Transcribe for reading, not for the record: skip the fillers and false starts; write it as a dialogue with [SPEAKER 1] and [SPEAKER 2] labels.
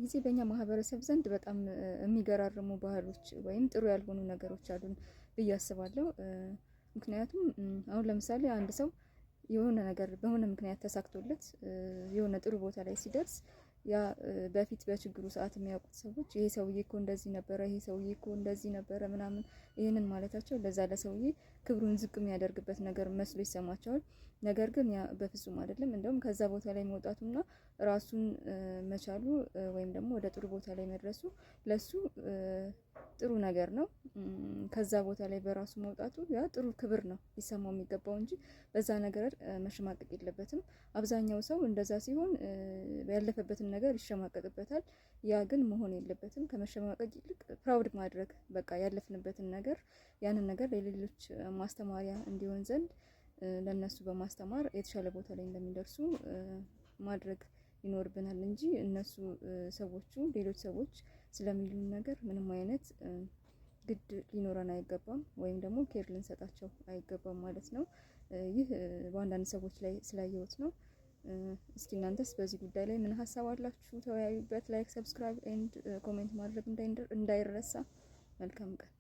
[SPEAKER 1] ጊዜ በእኛ ማህበረሰብ ዘንድ በጣም የሚገራርሙ ባህሎች ወይም ጥሩ ያልሆኑ ነገሮች አሉን ብዬ አስባለሁ። ምክንያቱም አሁን ለምሳሌ አንድ ሰው የሆነ ነገር በሆነ ምክንያት ተሳክቶለት የሆነ ጥሩ ቦታ ላይ ሲደርስ፣ ያ በፊት በችግሩ ሰዓት የሚያውቁት ሰዎች "ይሄ ሰውዬ እኮ እንደዚህ ነበረ፣ ይሄ ሰውዬ እኮ እንደዚህ ነበረ" ምናምን፣ ይህንን ማለታቸው ለዛ ለሰውዬ ክብሩን ዝቅ የሚያደርግበት ነገር መስሎ ይሰማቸዋል። ነገር ግን ያ በፍጹም አይደለም። እንደውም ከዛ ቦታ ላይ መውጣቱና ራሱን መቻሉ ወይም ደግሞ ወደ ጥሩ ቦታ ላይ መድረሱ ለሱ ጥሩ ነገር ነው። ከዛ ቦታ ላይ በራሱ መውጣቱ ያ ጥሩ ክብር ነው ሊሰማው የሚገባው እንጂ በዛ ነገር መሸማቀቅ የለበትም። አብዛኛው ሰው እንደዛ ሲሆን ያለፈበትን ነገር ይሸማቀቅበታል። ያ ግን መሆን የለበትም። ከመሸማቀቅ ይልቅ proud ማድረግ፣ በቃ ያለፍንበትን ነገር፣ ያንን ነገር ለሌሎች ማስተማሪያ እንዲሆን ዘንድ ለእነሱ በማስተማር የተሻለ ቦታ ላይ እንደሚደርሱ ማድረግ ይኖርብናል እንጂ እነሱ ሰዎቹ፣ ሌሎች ሰዎች ስለሚሉን ነገር ምንም አይነት ግድ ሊኖረን አይገባም ወይም ደግሞ care ልንሰጣቸው አይገባም ማለት ነው። ይህ በአንዳንድ ሰዎች ላይ ስላየሁት ነው። እስኪ እናንተስ በዚህ ጉዳይ ላይ ምን ሀሳብ አላችሁ? ተወያዩበት። Like፣ subscribe and comment ማድረግ እንዳይረሳ። መልካም ቀን።